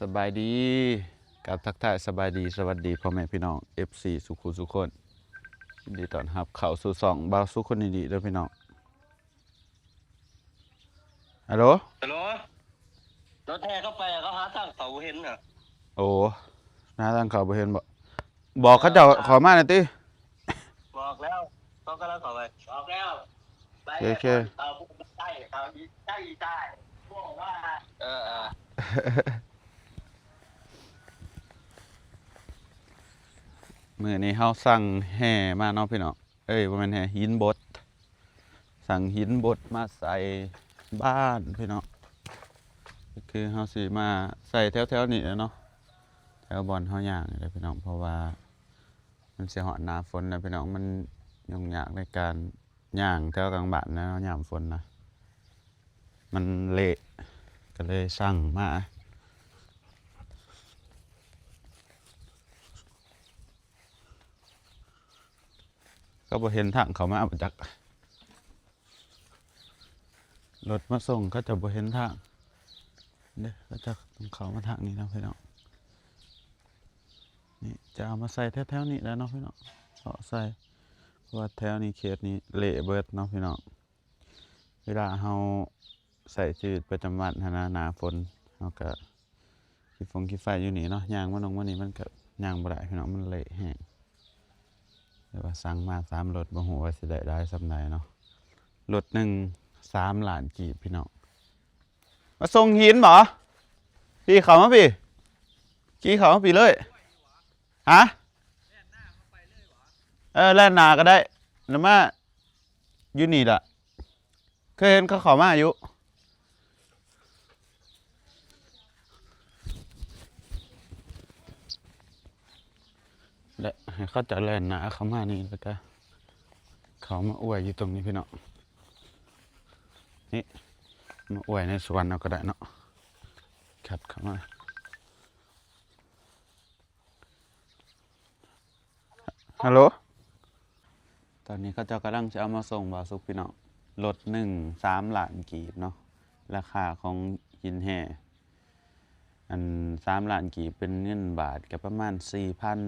ສະບາຍດີ ກັບທັກທາຍສະບາຍດີ ສະຫວັດດີພໍ່ແມ່ພີ່ນ້ອງ ເອັຟຊີ ສູ່ຄູ່ສູ່ຄົນ. ຍິນດີຕ້ອນຮັບເຂົ້າສູ່ຊ່ອງບ່າວສຸກຄົນດີໆເດີພີ່ນ້ອງ. ຮັລໂຫຼ ຮັລໂຫຼ ລົດແຫ່ເຂົ້າໄປ ເຂົາຫາທາງເຂົ້າບໍ່ເຫັນນະ. ໂອ້ ຫາທາງເຂົ້າບໍ່ເຫັນບໍ? ບອກເຂົາເຈົ້າເຂົ້າມາແດ່ຕິ. ບອກແລ້ວ ເຂົາກຳລັງເຂົ້າໄປ. ບອກແລ້ວ ໂອເຄ ເຂົ້າໄປໃຕ້ ເຂົ້າໄປໃຕ້. ເອີໆ ມື້ນີ້ເຮົາສັ່ງແຮ່ມາເນາະພີ່ນ້ອງ. ເອີຍ ບໍ່ແມ່ນແຮ່ ຫີນບົດ. ສັ່ງຫີນບົດມາໃສ່ບ້ານພີ່ນ້ອງ. ກໍຄືເຮົາຊິມາໃສ່ແຖວໆນີ້ແຫຼະເນາະ ແຖວບ່ອນເຮົາຍ່າງນີ້ແຫຼະພີ່ນ້ອງ ເພາະວ່າມັນຊິຮອດໜ້າຝົນແລ້ວພີ່ນ້ອງ. ມັນຫຍຸ້ງຍາກໃນການຍ່າງແຖວກາງບ້ານນະ ຍາມຝົນນະ ມັນເລະ ກໍເລີຍສັ່ງມາ. ກໍບໍ່ເຫັນທາງເຂົ້າມາບໍ່ຈັກ ລົດມາສົ່ງເຂົາເຈົ້າບໍ່ເຫັນທາງເດ້. ເຂົາເຈົ້າຕ້ອງເຂົ້າມາທາງນີ້ເນາະພີ່ນ້ອງ. ນີ້ຈະເອົາມາໃສ່ແຖວໆນີ້ແຫຼະເນາະພີ່ນ້ອງ ເລາະໃສ່ ເພາະວ່າແຖວນີ້ເຂດນີ້ເລະເບິດເນາະພີ່ນ້ອງ. ເວລາເຮົາໃຊ້ຊີວິດປະຈຳວັນຫັ້ນນະ ໜ້າຝົນ ເຮົາກະຂີ່ຟົງຂີ່ໄຟຢູ່ນີ້ເນາະ ຍ່າງມານອງມານີ້ມັນກະຍ່າງບໍ່ໄດ້ພີ່ນ້ອງ ມັນເລະແຮງ. ແຕ່ວ່າສັ່ງມາສາມລົດ ບໍ່ຮູ້ວ່າຊິໄດ້ຫຼາຍສ່ຳໃດເນາະ. ລົດໜຶ່ງສາມລ້ານກີບພີ່ນ້ອງ. ມາສົ່ງຫີນບໍ? ພີ່ເຂົ້າມາພີ່ ຂີ່ເຂົ້າມາພີ່ເລີຍ. ຮະ? ເອີ ແລ່ນໜ້າກໍໄດ້ ແລ້ວມາຢູ່ນີ້ລະ. ເຄີຍເຫັນເຂົາເຂົ້າມາຢູ່ ແລະ ໃຫ້ເຂົາເຈົ້າແລ່ນໜ້າເຂົ້າມານີ້ ແລ້ວກະເຂົ້າມາອວຍຢູ່ຕົງນີ້ພີ່ນ້ອງ. ນີ້ ມາອວຍໃນສວນເຮົາກໍໄດ້ເນາະ ຂັບເຂົ້າມາ. ຮັລໂຫຼ ຕອນນີ້ເຂົາເຈົ້າກຳລັງຊິເອົາມາສົ່ງບ່າວສຸກພີ່ນ້ອງ. ລົດໜຶ່ງສາມລ້ານກີບເນາະ ລາຄາຂອງຫີນແຮ່ ອັນສາມລ້ານກີບເປັນເງິນບາດກໍປະມານສີ່ພັນ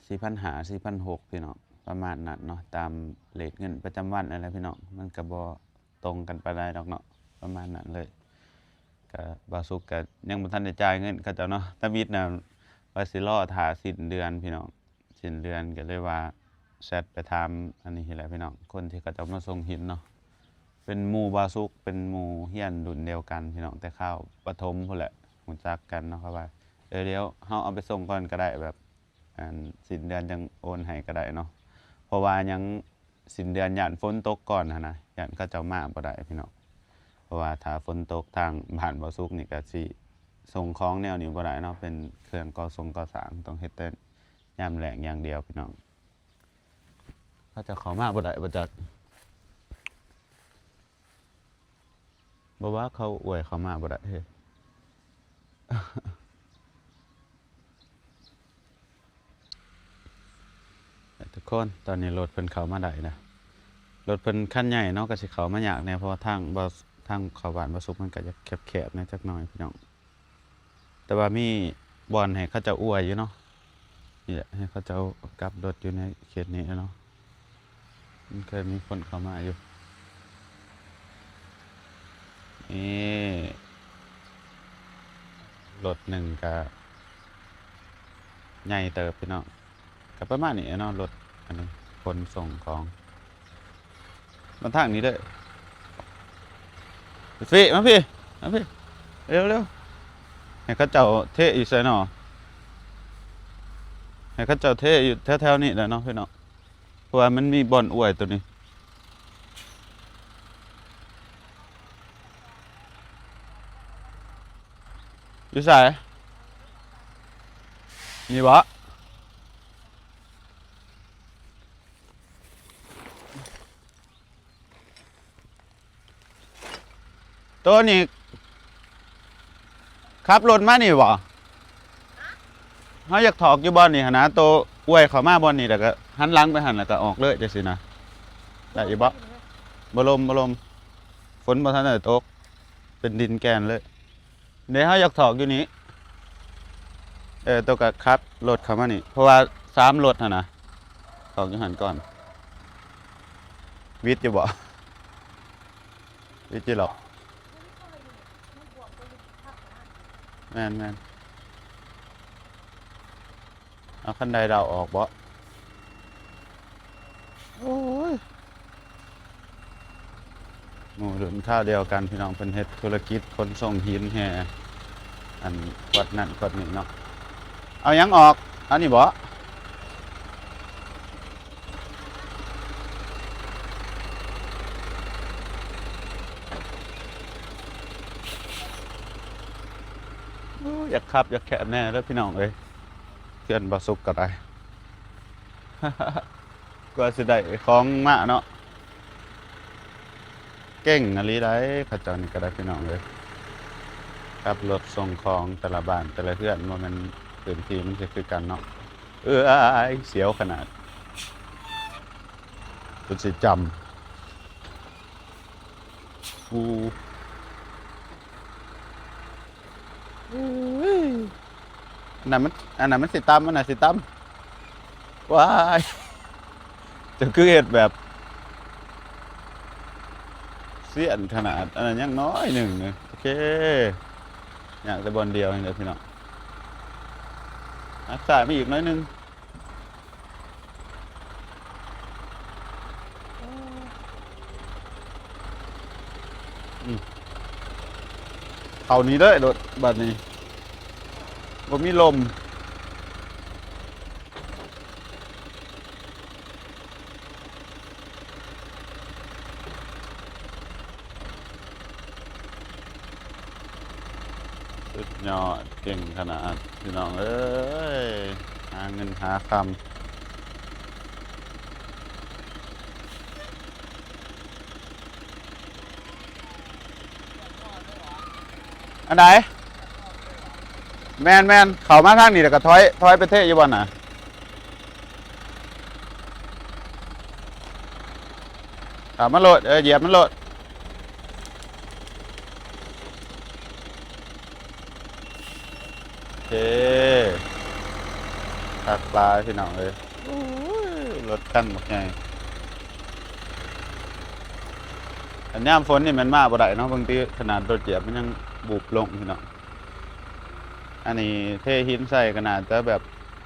ສີ່ພັນຫ້າ ສີ່ພັນຫົກພີ່ນ້ອງ ປະມານນັ້ນເນາະ ຕາມເລດເງິນປະຈຳວັນນັ້ນແຫຼະພີ່ນ້ອງ. ມັນກໍບໍ່ ຕົງກັນປານໃດດອກເນາະ ປະມານນັ້ນເລີຍ. ກະບ່າວສຸກກະຍັງບໍ່ທັນໄດ້ຈ່າຍເງິນເຂົາເຈົ້າເນາະ ທຳອິດນະວ່າຊິລໍຖ້າສິ້ນເດືອນພີ່ນ້ອງ ສິ້ນເດືອນ ກະເລີຍວ່າແຊັດໄປຖາມອັນນີ້ແຫຼະພີ່ນ້ອງ ຄົນທີ່ເຂົາເຈົ້າມາສົ່ງຫີນເນາະ ເປັນໝູ່ບ່າວສຸກ ເປັນໝູ່ຮຽນລຸ້ນດຽວກັນພີ່ນ້ອງ ແຕ່ຄາວປະຖົມພຸ້ນແຫຼະ ຮູ້ຈັກກັນເນາະ. ເຂົາວ່າ ເອີ ດຽວເຮົາເອົາໄປສົ່ງກ່ອນກໍໄດ້ ແບບ ອັນ ສິ້ນເດືອນຈັ່ງໂອນໃຫ້ກໍໄດ້ເນາະ ເພາະວ່າຫຍັງ ສິ້ນເດືອນຢ້ານຝົນຕົກກ່ອນຫັ້ນນະ ຢ້ານເຂົາເຈົ້າມາບໍ່ໄດ້ພີ່ນ້ອງ. ເພາະວ່າຖ້າຝົນຕົກທາງບ້ານບ່າວສຸກນີ້ກໍຊິສົ່ງຂອງແນວນີ້ບໍ່ໄດ້ເນາະ ເປັນເຄື່ອງກໍ່ສົງກໍ່ສ້າງ ຕ້ອງເຮັດແຕ່ຍາມແລ້ງຢ່າງດຽວພີ່ນ້ອງ. ເຂົາເຈົ້າເຂົ້າມາບໍ່ໄດ້ບໍ່ຈັກ. ບໍ່ວ່າເຂົາອວຍເຂົ້າມາບໍ່ໄດ້ເຮີ້ຍ. ທຸກຄົນ ຕອນນີ້ລົດເພິ່ນເຂົ້າມາໄດ້ນະ ລົດເພິ່ນຄັນໃຫຍ່ເນາະ ກໍຊິເຂົ້າມາຍາກແດ່ ເພາະວ່າທາງບໍ່ ທາງເຂົ້າບ້ານບໍ່ສຸກມັນກໍຈະແຄບໆແດ່ຈັກໜ້ອຍພີ່ນ້ອງ. ແຕ່ວ່າມີບ່ອນໃຫ້ເຂົາເຈົ້າອວຍຢູ່ເນາະ ນີ້ແຫຼະ ໃຫ້ເຂົາເຈົ້າກັບລົດຢູ່ໃນເຂດນີ້ແຫຼະເນາະ. ມັນເຄີຍມີຄົນເຂົ້າມາຢູ່. ນີ້ ລົດໜຶ່ງກະໃຫຍ່ເຕີບພີ່ນ້ອງ ກະປະມານນີ້ເນາະ ລົດອັນນີ້ຂົນສົ່ງຂອງ. ມາທາງນີ້ເດີ ເຟ ມາພີ້ ມາພີ້ ເລັວໆ. ໃຫ້ເຂົາເຈົ້າເທຢູ່ໃສເນາະ ໃຫ້ເຂົາເຈົ້າເທຢູ່ແຖວໆນີ້ແຫຼະເນາະພີ່ນ້ອງ ເພາະວ່າມັນມີບ່ອນອວຍໂຕນີ້. ຢູ່ໃສ? ນີ້ບໍ? ໂຕນີ້ຂັບລົດມານີ້ບໍ? ເຮົາຢາກຖອກຢູ່ບ່ອນນີ້ຫັ້ນນະ ໂຕອວຍເຂົ້າມາບ່ອນນີ້ ແລ້ວກໍຫັນຫຼັງໄປຫັ້ນ ແລ້ວກໍອອກເລີຍຈັ່ງຊີ້ນະ ໄດ້ຢູ່ບໍ? ບໍ່ລົມ ບໍ່ລົມ ຝົນບໍ່ທັນໄດ້ຕົກ ເປັນດິນແກ່ນເລີຍ. ເດ ເຮົາຢາກຖອກຢູ່ນີ້ ເອີ ໂຕກະຂັບລົດເຂົ້າມານີ້ ເພາະວ່າສາມລົດຫັ້ນນະ ເຂົ້າຢູ່ຫັ້ນກ່ອນ. ວິດຢູ່ບໍ່? ວິດຢູ່ຫຼອກ. ແມ່ນໆ. ເອົາຄັນໃດເດົາອອກເບາະ? ໂອ້ຍ ໝູ່ລຸ້ນຄາວດຽວກັນພີ່ນ້ອງ ເພິ່ນເຮັດທຸລະກິດຂົນສົ່ງຫີນແຮ່ ອັນ ຂວດນັ້ນຂວດນີ້ເນາະ. ເອົາຫຍັງອອກ? ເອົານີ້ເບາະ? ໂອ້ຍ ຢາກຂັບຢາກແຄບແດ່ເດີພີ່ນ້ອງເອີຍ. ເພື່ອນບໍ່ສຸກກໍໄດ້ ກວ່າຊິໄດ້ຂອງມາເນາະ. ເກັ່ງອີ່ຫຼີໃດ ເຂົາເຈົ້ານີ້ກໍໄດ້ພີ່ນ້ອງເອີຍ. ຂັບລົດສົ່ງຂອງແຕ່ລະບ້ານແຕ່ລະເຮືອນ ບໍ່ແມ່ນພື້ນທີ່ມັນຊິຄືກັນເນາະ. ເອີຍ ສຽວຂະໜາດ ຈົນຊິຈຳ. ອູ້ ເອີຍ ອັນນັ້ນມັນ ອັນນັ້ນມັນຊິຕ່ຳ ອັນນັ້ນຊິຕ່ຳ. ວ້າຍ ເຈົ້າຄືເຮັດແບບຊຽນຂະໜາດ ອັນນັ້ນຍັງນ້ອຍໜຶ່ງ. ໂອເຄ ຍາກແຕ່ບ່ອນດຽວນີ້ແຫຼະພີ່ນ້ອງ. ອາ ຊ້າຍມາອີກໜ້ອຍໜຶ່ງ. ອືມ ເຂົ້ານີ້ເລີຍລົດບາດນີ້ ບໍ່ມີລົມ. ສຸດຍອດ ເກັ່ງຂະໜາດພີ່ນ້ອງເອີຍ ຫາເງິນຫາຄຳ. ອັນໃດ? ແມ່ນໆ ເຂົ້າມາທາງນີ້ແລ້ວກໍຖອຍ ຖອຍໄປເທະຢູ່ບ່ອນນະ. ເຂົ້າມາໂລດ ເອີ ຢຽບມັນໂລດ. ໂອເຄ ຄັກຫຼາຍພີ່ນ້ອງເອີຍ. ໂອ້ຍ ລົດຄັນບັກໃຫຍ່ ອັນຍາມຝົນນີ້ແມ່ນມາບໍ່ໄດ້ເນາະ. ເບິ່ງຕິ ຂະໜາດລົດຢຽບມັນຍັງບຸບລົງພີ່ນ້ອງ. ອັນນີ້ເທຫີນໃສ່ກໍໜ້າຈະແບບ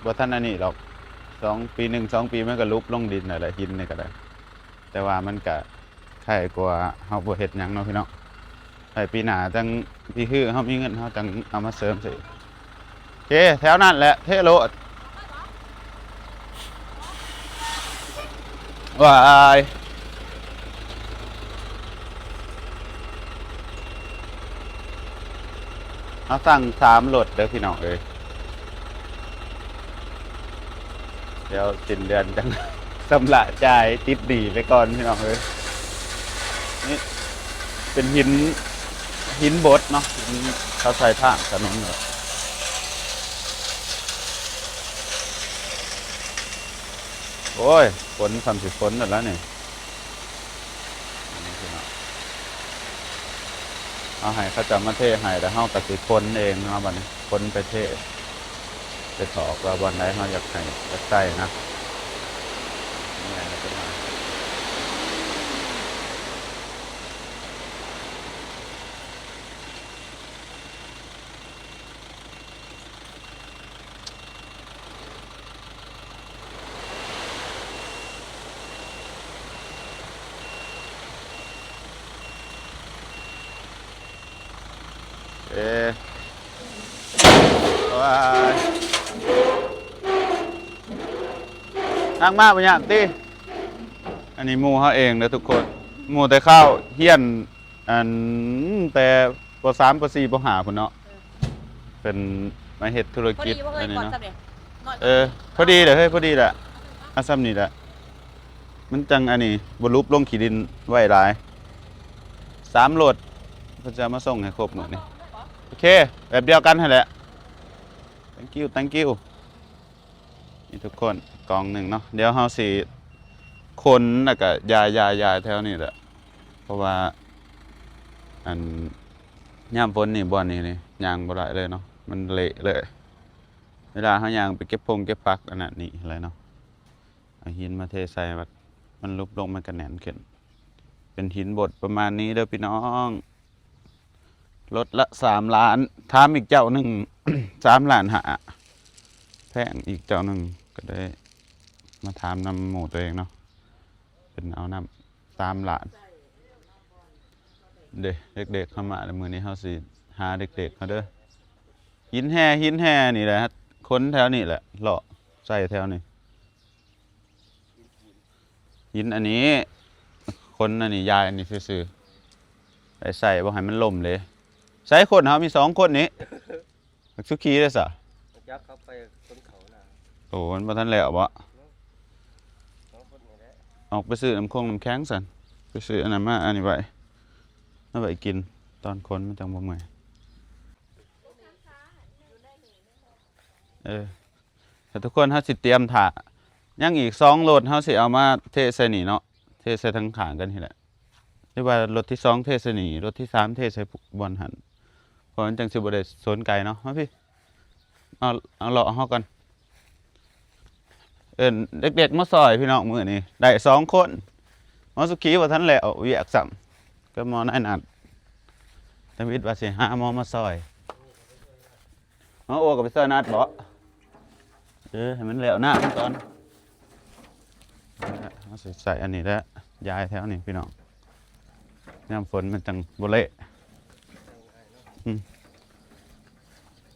ບໍ່ທັນອັນນີ້ດອກ ສອງປີ ໜຶ່ງສອງປີມັນກໍຫຼຸບລົງດິນຫັ້ນແຫຼະ ຫີນນີ້ກໍໄດ້. ແຕ່ວ່າມັນກະໄຄກວ່າເຮົາບໍ່ເຮັດຫຍັງເນາະພີ່ນ້ອງ. ໄວ້ປີໜ້າຈັ່ງ ປີຮືເຮົາມີເງິນເຮົາຈັ່ງເອົາມາເສີມໃສ່ອີກ. ໂອເຄ ແຖວນັ້ນແຫຼະ ເທໂລດ. ວ້າຍ ເຮົາສັ່ງສາມລົດເດີພີ່ນ້ອງເອີຍ. ດຽວສິ້ນເດືອນຈັ່ງຊຳລະຈ່າຍຕິດໜີ້ໄປກ່ອນພີ່ນ້ອງເອີຍ. ນີ້ເປັນຫີນ ຫີນບົດເນາະ ຫີນເຂົາໃສ່ທາງຖະໜົນ. ໂອ້ຍ ຝົນສ່ຳຊິຝົນແລ້ວນີ້. ນີ້ພີ່ນ້ອງ ເຮົາໃຫ້ເຂົາເຈົ້າມາເທໃຫ້ ແລ້ວເຮົາກໍຊິຂົນເອງເນາະ. ບັດນີ້ຂົນໄປເທ ໄປຖອກວ່າບ່ອນໃດເຮົາຢາກໃຫ້ ຢາກໃສ່ນະ. ເອີ ວ້າຍ ນັ່ງມາບໍ່ຍາກຕິ. ອັນນີ້ໝູ່ເຮົາເອງເດີທຸກຄົນ ໝູ່ແຕ່ຄາວຮຽນ ອັນ ແຕ່ ປໍສາມ ປໍສີ່ ປໍຫ້າ ພຸ້ນເນາະ. ເອີ ເພິ່ນມາເຮັດທຸລະກິດອັນນີ້ເນາະ. ເອີ ພໍດີແຫຼະເຮີ້ຍ ພໍດີແຫຼະ ເອົາສ່ຳນີ້ແຫຼະ ມັນຈັ່ງອັນນີ້ ບໍ່ຫຼຸບລົງຂີ້ດິນໄວຫຼາຍ. ສາມລົດ ເພິ່ນຈະເອົາມາສົ່ງໃຫ້ຄົບມື້ນີ້. ໂອເຄ ແບບດຽວກັນຫັ້ນແຫຼະ. Thank you thank you. ນີ້ທຸກຄົນ ກ່ອງໜຶ່ງເນາະ. ດຽວເຮົາຊິຂົນ ແລ້ວກະຢາຍໆໆແຖວນີ້ແຫຼະ ເພາະວ່າ ອັນ ຍາມຝົນນີ້ ບ່ອນນີ້ນີ້ຍ່າງບໍ່ໄດ້ເລີຍເນາະ ມັນເລະເລີຍ. ເວລາເຮົາຍ່າງໄປເກັບພົງເກັບຜັກອັນນັ້ນນີ້ຫັ້ນແຫຼະເນາະ ເອົາຫີນມາເທໃສ່ ມັນຫຼຸບລົງ ມັນກະແໜ້ນຂຶ້ນ ເປັນຫີນບົດປະມານນີ້ເດີພີ່ນ້ອງ. ລົດລະສາມລ້ານ ຖາມອີກເຈົ້າໜຶ່ງ ສາມລ້ານຫ້າ ແພງອີກເຈົ້າໜຶ່ງ ກະໄດ້ມາຖາມນຳໝູ່ໂຕເອງເນາະ ເພິ່ນເອົານຳ ສາມລ້ານ. ເດ້ ເດັກໆເຮົາມາແລ້ວ ມື້ນີ້ເຮົາຊິຫາເດັກໆເຮົາເດີ ຫີນແຮ່ ຫີນແຮ່ນີ້ແຫຼະ ຄົນແຖວນີ້ແຫຼະ ເລາະໃສ່ແຖວນີ້ ຫີນອັນນີ້ ຄົນອັນນີ້ ຢາຍອັນນີ້ຊື່ໆ ໄດ້ໃສ່ບໍ່ໃຫ້ມັນລົ້ມເດ້. ໃສ່ຄົນເຮົາມີສອງຄົນນີ້ ບັກສຸຂີເດ້ສະ ຈັກເຂົາໄປຄົນເຂົານະ. ໂອ້ ມັນບໍ່ທັນແລ້ວບໍ? ສອງຄົນນີ້ແຫຼະ ອອກໄປຊື້ນ້ຳຄົງນ້ຳແຂງຊັ້ນ ໄປຊື້ອັນນັ້ນມາ ອັນນີ້ໄວ້ ເອົາໄວ້ກິນຕອນຄົນ ມັນຈັ່ງບໍ່ເມື່ອຍ. ເອີ ແລ້ວທຸກຄົນ ເຮົາຊິຕຽມຖ້າ ຍັງອີກສອງລົດ ເຮົາຊິເອົາມາເທໃສ່ນີ້ເນາະ ເທໃສ່ທາງຂ້າງກັນນີ້ແຫຼະ ຫຼືວ່າລົດທີສອງເທໃສ່ນີ້ ລົດທີສາມເທໃສ່ບ່ອນຫັ້ນ ເພາະມັນຈັ່ງຊິບໍ່ໄດ້ສົນໄກເນາະ. ມາພີ້ ເອົາ ເອົາເລາະເຮົາກ່ອນ ເອີ້ນເດັກໆມາຊ່ອຍພີ່ນ້ອງ ມື້ນີ້ໄດ້ສອງຄົນ. ໝໍສຸຂີບໍ່ທັນແລ້ວວຽກຊ້ຳ ກັບໝໍນາຍນັດ ທຳອິດວ່າຊິຫາໝໍມາຊ່ອຍ. ເອົາ ໂອ ກໍໄປຊ່ອຍນັດບໍ? ເອີ ໃຫ້ມັນແລ້ວນະກ່ອນ ເຮົາຊິໃສ່ອັນນີ້ແຫຼະ ຢາຍແຖວນີ້ພີ່ນ້ອງ ຍາມຝົນມັນຈັ່ງບໍ່ເລະ. ອືມ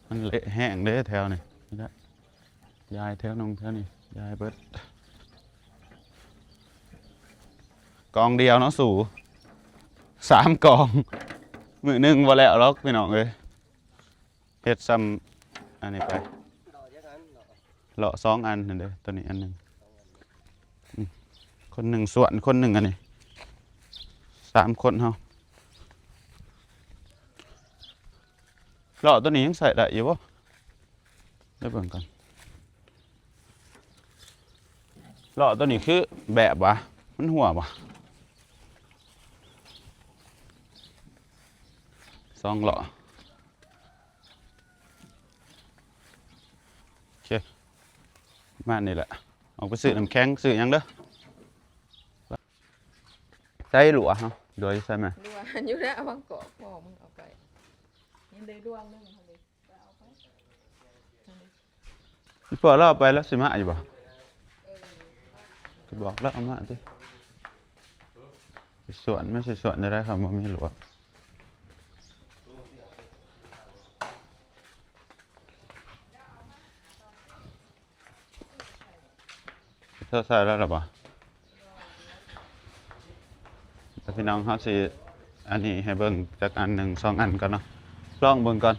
ມັນເລະແຮງເດ້ແຖວນີ້ ນີ້ແຫຼະ ຢາຍແຖວໜຶ່ງ ແຖວນີ້ ຢາຍເບິດ ກອງດຽວເນາະສູ ສາມກອງ ມື້ໜຶ່ງບໍ່ແລ້ວດອກພີ່ນ້ອງເອີຍ. ເຮັດຊ່ຳອັນນີ້ໄປ ເລາະສອງອັນຫັ້ນເດ້ ໂຕນີ້ອັນໜຶ່ງ ອືມ ຄົນໜຶ່ງສວນ ຄົນໜຶ່ງອັນນີ້ ສາມຄົນເຮົາ. ເລາະໂຕນີ້ຍັງໃຊ້ໄດ້ຢູ່ບໍ່? ໄດ້ເບິ່ງກ່ອນ. ເລາະໂຕນີ້ຄືແບບວ່າ ມັນຮົ່ວບໍ່? ສອງເລາະ ໂອເຄ ປະມານນີ້ແຫຼະ. ອອກໄປຊື້ນ້ຳແຂງ ຊື້ຫຍັງເດີ. ໃສ່ຫຼວດເຮົາ ຫຼວດຢູ່ໃສແມ່? ຫຼວດຢູ່ແລ້ວ ເອົາວາງກອກ ພໍ່ມຶງເອົາໄປ ຍັງໄດ້ດວງໜຶ່ງຫັ້ນເດ້. ອີ່ພໍ່ລາວໄປລາວຊິມາຢູ່ບໍ່? ກໍບອກລາວເອົາມາຕິ ຊິສວນ ມັນຊິສວນໄດ້ໃດ ຄັນບໍ່ມີຫຼວດ. ໂທໃສ່ແລ້ວລະບໍ່? ແລ້ວພີ່ນ້ອງ ເຮົາຊິອັນນີ້ໃຫ້ເບິ່ງຈັກອັນໜຶ່ງສອງອັນກ່ອນເນາະ ລອງເບິ່ງກ່ອນ.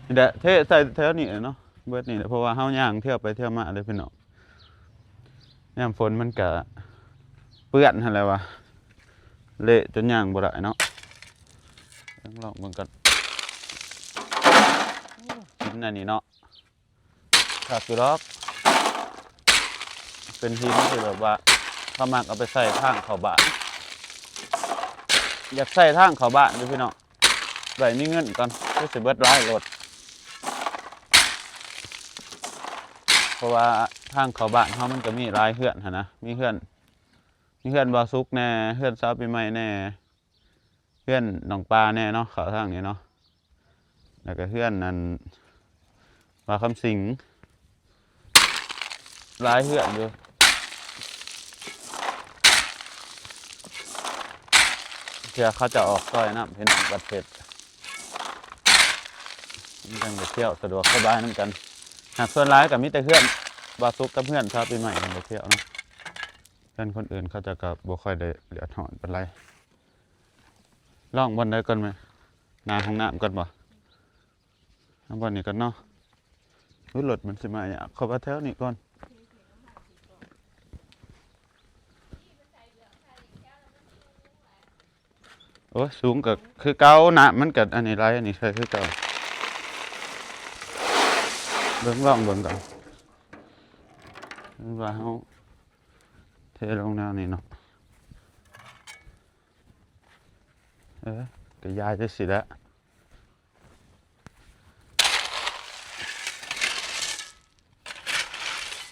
ນີ້ແຫຼະ ເທໃສ່ແຖວນີ້ແຫຼະເນາະ ເບິດນີ້ແຫຼະ ເພາະວ່າເຮົາຍ່າງທ່ຽວໄປທ່ຽວມາເດ້ພີ່ນ້ອງ. ຍາມຝົນມັນກະເປື້ອນຫັ້ນແຫຼະວ່າ ເລະຈົນຍ່າງບໍ່ໄດ້ເນາະ. ລອງເບິ່ງກ່ອນ ຫີນອັນນີ້ເນາະ ຄັກຢູ່ດອກ ເປັນຫີນທີ່ແບບວ່າເຂົາມັກເອົາໄປໃສ່ທາງເຂົ້າບ້ານ. ຢາກໃສ່ທາງເຂົ້າບ້ານຢູ່ພີ່ນ້ອງ ໄວ້ມີເງິນກ່ອນ ຄືຊິເບິດຫຼາຍໂລດ. ເພາະວ່າທາງເຂົ້າບ້ານເຮົາມັນກໍມີຫຼາຍເຮືອນຫັ້ນນະ ມີເຮືອນ ມີເຮືອນບ່າວສຸກແດ່ ເຮືອນສາວປີໃໝ່ແດ່ ເຮືອນນ້ອງປາແດ່ເນາະ ເຂົ້າທາງນີ້ເນາະ. ແລ້ວກໍເຮືອນອັນວ່າຄຳສິງ ຫຼາຍເຮືອນຢູ່ ເທື່ອເຂົາເຈົ້າອອກຊ່ອຍນຳ ເຫັນບັດເພັດ ມັນຈັ່ງໄດ້ທ່ຽວສະດວກສະບາຍນຳກັນ. ຫາກສ່ວນຫຼາຍກໍມີແຕ່ເຮືອນບ່າວສຸກກັບເຮືອນສາວປີໃໝ່ຫັ້ນໄດ້ທ່ຽວເນາະ ເຮືອນຄົນອື່ນເຂົາເຈົ້າກໍບໍ່ຄ່ອຍໄດ້ເດືອດຮ້ອນປານໃດ. ລອງບ່ອນໃດກ່ອນແມ່? ໜ້າຫ້ອງນ້ຳກ່ອນບໍ່? ເອົາບ່ອນນີ້ກ່ອນເນາະ. ໂອ້ຍ ລົດມັນຊິມາຍາກ ເຂົ້າມາແຖວນີ້ກ່ອນ. ໂອ້ຍ ສູງກໍຄືເກົ່າ ນ້ຳມັນກໍອັນນີ້ໄຫຼ ອັນນີ້ໃສ່ຄືເກົ່າ. ເບິ່ງ ລອງເບິ່ງກ່ອນ ວ່າເຮົາເທລົງແນວນີ້ເນາະ. ເອີ ກໍຢາຍຈັ່ງຊີ້ແຫຼະ.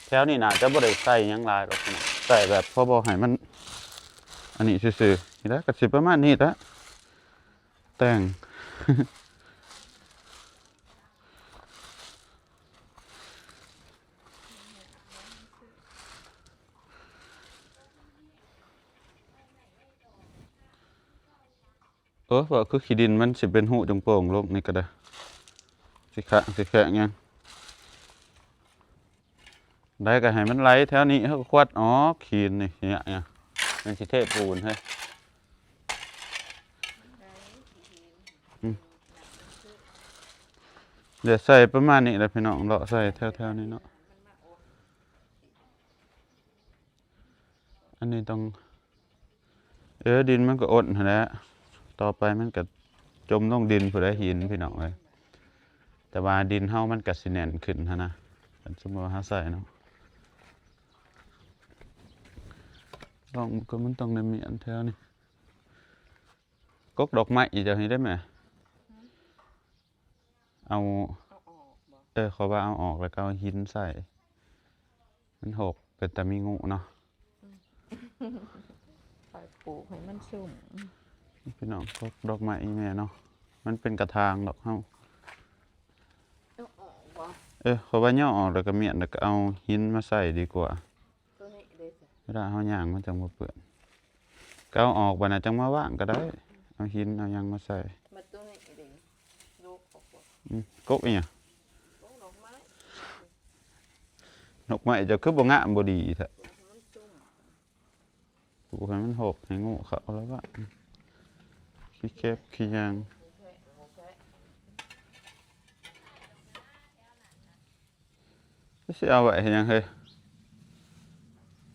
ແຖວນີ້ໜ້າຈະບໍ່ໄດ້ໃສ່ຫຍັງຫຼາຍດອກ ໃສ່ແບບພໍບໍ່ໃຫ້ມັນອັນນີ້ຊື່ໆ ນີ້ແຫຼະ ກໍຊິປະມານນີ້ແຫຼະ ແຕ່ງ. ເອີ ວ່າຄືຂີ້ດິນມັນຊິເປັນຮູໂປ່ງໆລົງນີ້ກໍໄດ້ ຊິຂະ ຊິແຂະຫຍັງ ໄດ້ກໍໃຫ້ມັນໄຫຼແຖວນີ້ ເຮົາກໍຄວັດອອກ ຫີນນີ້ ເຫຍ ມັນຊິເທປູນເຮີ້ຍ. ອືມ ດຽວໃສ່ປະມານນີ້ແຫຼະພີ່ນ້ອງ ເລາະໃສ່ແຖວໆນີ້ເນາະ. ອັນນີ້ຕ້ອງ ເອີ ດິນມັນກໍອົດຫັ້ນແຫຼະ ຕໍ່ໄປມັນກໍຈົມລົງດິນພຸ້ນແຫຼະ ຫີນພີ່ນ້ອງເອີຍ. ແຕ່ວ່າດິນເຮົາມັນກໍຊິແໜ້ນຂຶ້ນຫັ້ນນະ ຄັນສົມມຸດວ່າເຮົາໃສ່ເນາະ. ລອງເບິ່ງ ກໍມັນຕ້ອງໄດ້ມ້ຽນແຖວນີ້. ກົກດອກໄມ້ເຈົ້ານີ້ໄດ້ແມ? ເອົາ ເອົາອອກບໍ່? ເອີ ເຂົາວ່າເອົາອອກ ແລ້ວກໍເອົາຫີນໃສ່ ມັນຫົກ ເປັນຕາມີງູເນາະ. ອືມ ຂ້ອຍປູກໃຫ້ມັນຊຸ່ມ. ພີ່ນ້ອງ ກົກດອກໄມ້ອີ່ແມ່ເນາະ ມັນເປັນກະຖາງດອກເຮົາ. ເອົາອອກບໍ່? ເອີ ເຂົາວ່າຍໍອອກ ແລ້ວກໍມ້ຽນ ແລ້ວກໍເອົາຫີນມາໃສ່ດີກວ່າ. ຕົວນີ້ເດ້ ເວລາເຮົາຍ່າງມັນຈັ່ງບໍ່ເປື້ອນ. ກໍເອົາອອກ ບາດນັ້ນຈັ່ງມາວາງກໍໄດ້ ເອົາຫີນເອົາຫຍັງມາໃສ່. ມາຕົວນີ້ເດ້ ລູກອອກບໍ່? ອືມ ກົກອີ່ຫຍັງ? ກົກດອກໄມ້. ດອກໄມ້ເຈົ້າຄືບໍ່ງາມບໍ່ດີແທ້? ປູກໃຫ້ມັນຊຸ່ມ ປູກໃຫ້ມັນຫົກ ໃຫ້ງູເຂົ້າແລ້ວວ່າ ຂີ້ເກັບຂີ້ຫຍັງ. ຊິເອົາໄວ້ເຮັດຫຍັງເຮີ້ຍ?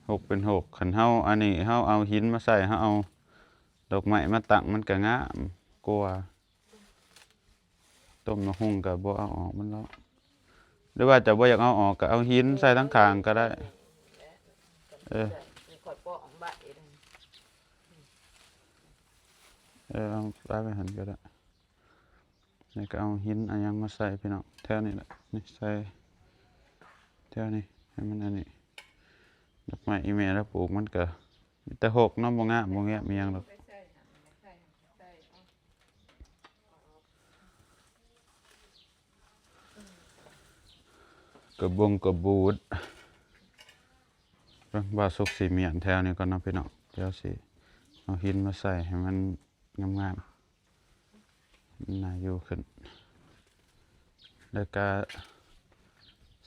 ຫົກເປັນຫົກ ຄັນເຮົາອັນນີ້ ເຮົາເອົາຫີນມາໃສ່ ເຮົາເອົາດອກໄມ້ມາຕັ້ງ ມັນກໍງາມກວ່າ. ຕົ້ນໝາກຫຸ່ງກໍບໍ່ເອົາອອກມັນເນາະ ຫຼືວ່າເຈົ້າບໍ່ຢາກເອົາອອກ ກໍເອົາຫີນໃສ່ທາງຂ້າງກໍໄດ້. ເອີ ເອີ ເອົາປະໄວ້ຫັ້ນກໍໄດ້. ແລ້ວກໍເອົາຫີນເອົາຫຍັງມາໃສ່ພີ່ນ້ອງ ແຖວນີ້ແຫຼະ ນີ້ໃສ່ແຖວນີ້ ໃຫ້ມັນອັນນີ້. ດອກໄມ້ອີ່ແມ່ລາວປູກມັນກໍມີແຕ່ຫົກເນາະ ບໍ່ງາມບໍ່ແງມອີ່ຫຍັງດອກ. ກະບົງກະບູດ. ເບິ່ງ ບ່າວສຸກຊິມ້ຽນແຖວນີ້ກ່ອນເນາະພີ່ນ້ອງ ດຽວຊິເອົາຫີນມາໃສ່ໃຫ້ມັນງາມໆ ໜ້າຢູ່ຂຶ້ນ ແລ້ວກະ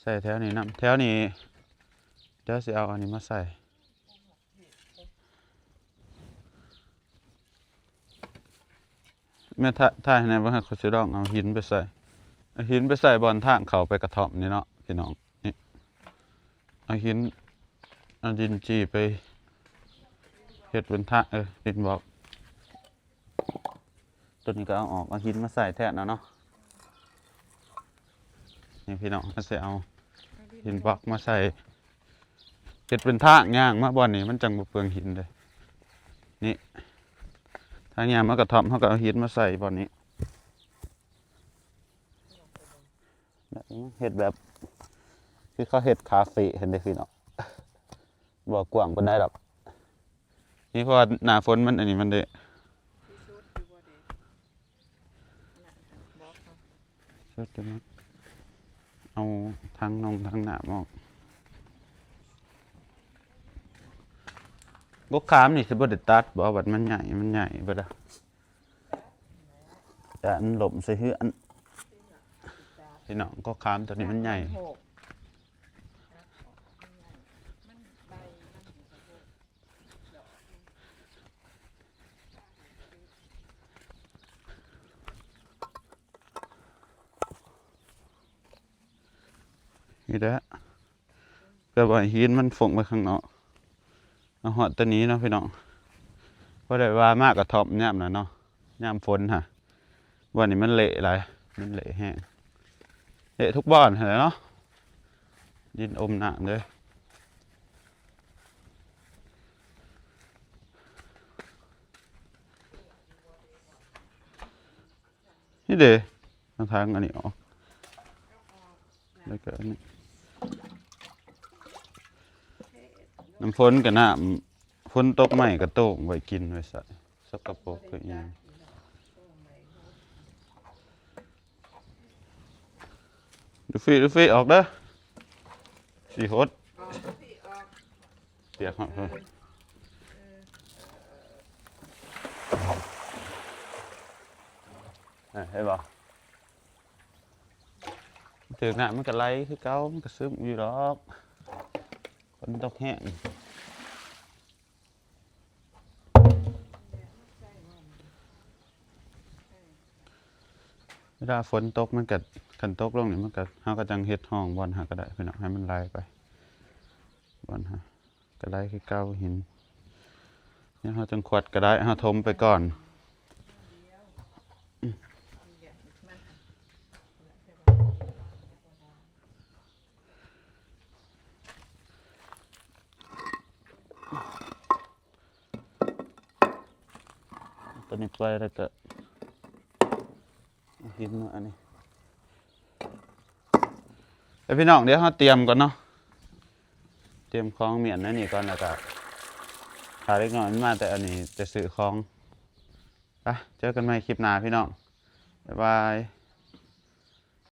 ໃສ່ແຖວນີ້ນຳ ແຖວນີ້ດຽວຊິເອົາອັນນີ້ມາໃສ່. ແມ່ ຖ່າຍ ຖ່າຍໃຫ້ແດ່ ບໍ່ໃຫ້ ຂ້ອຍຊິລອງເອົາຫີນໄປໃສ່ ເອົາຫີນໄປໃສ່ບ່ອນທາງເຂົ້າໄປກະທ່ອມນີ້ເນາະພີ່ນ້ອງ. ນີ້ ເອົາຫີນ ເອົາດິນຈີ່ໄປເຮັດເປັນທາງ ເອີ ດິນບລັອກ. ຕົວນີ້ກໍເອົາອອກ ເອົາຫີນມາໃສ່ແທນເອົາເນາະ. ນີ້ພີ່ນ້ອງ ເຮົາຊິເອົາຫີນບລັອກມາໃສ່ເຮັດເປັນທາງຍ່າງມາບ່ອນນີ້ ມັນຈັ່ງບໍ່ເປືອງຫີນເດ້. ນີ້ ທາງຍ່າງມາກະທ່ອມ ເຮົາກໍເອົາຫີນມາໃສ່ບ່ອນນີ້ ແບບນີ້ ເຮັດແບບຄືເຂົາເຮັດຄາເຟຫັ້ນເດ້ພີ່ນ້ອງ. ບໍ່ກວ້າງປານໃດດອກ ນີ້ ເພາະວ່າໜ້າຝົນມັນອັນນີ້ມັນເດ້. ສຸດຢູ່ບໍ່ເດ? ສຸດຢູ່ເນາະ ເອົາຖັງນົງຖັງນ້ຳອອກ. ກົກຂາມນີ້ຊິບໍ່ໄດ້ຕັດບໍ່? ບັດມັນໃຫຍ່ ມັນໃຫຍ່ເບິດລະ ແຕ່ມັນລົ້ມໃສ່ເຮືອນ. ພີ່ນ້ອງ ກໍຂາມຕົວນີ້ມັນໃຫຍ່ ນີ້ແຫຼະ. ແບບວ່າຫີນມັນຟົງໄປຂ້າງນອກ ມາຮອດຕອນນີ້ເນາະພີ່ນ້ອງ. ບໍ່ໄດ້ວ່າມາກະທ່ອມຍາມນັ້ນເນາະ ຍາມຝົນຫະ ບ່ອນນີ້ມັນເລະຫຼາຍ ມັນເລະແຮງ ເລະທຸກບ່ອນຫັ້ນແຫຼະເນາະ ດິນອົມນ້ຳເດ້. ນີ້ເດ້ ທາງ ທາງອັນນີ້ອອກ ແລ້ວກໍອັນນີ້ ນ້ຳຝົນກໍນ້ຳ ຝົນຕົກໃໝ່ກໍໂຕ່ງໄວ້ກິນໄວ້ໃຊ້ ສະກະປົກຄືອີ່ຫຍັງ. ລູຟີ ລູຟີ ອອກເດີ ຊິຫົດ ປຽກຮອດພຸ້ນ. ເອີ ເຫັນບໍ່? ຖືກນ້ຳມັນກໍໄຫຼຄືເກົ່າ ມັນກໍຊຶມຢູ່ດອກ ຝົນຕົກແຮງ. ເວລາຝົນຕົກມັນກໍ ຄັນຕົກລົງນີ້ມັນກໍ ເຮົາກໍຈັ່ງເຮັດຮ່ອງບ່ອນຫາກໍໄດ້ພີ່ນ້ອງ ໃຫ້ມັນໄຫຼໄປ ບ່ອນຫາ ກໍໄດ້ຄືເກົ່າຫີນ. ແລ້ວເຮົາຈັ່ງຂວດກໍໄດ້ ເຮົາຖົມໄປກ່ອນ. ຕົວນີ້ໄປແລ້ວກໍ ເຫັນບໍ່ອັນນີ້ ແລ້ວພີ່ນ້ອງ ດຽວເຮົາຕຽມກ່ອນເນາະ ຕຽມຂອງມ້ຽນອັນນີ້ກ່ອນ ແລ້ວກໍຖ້າເດັກນ້ອຍມັນມາແຕ່ອັນນີ້ຈະຊື້ຂອງ. ໄປ ເຈີກັນໃໝ່ຄລິບໜ້າພີ່ນ້ອງ ບາຍບາຍ.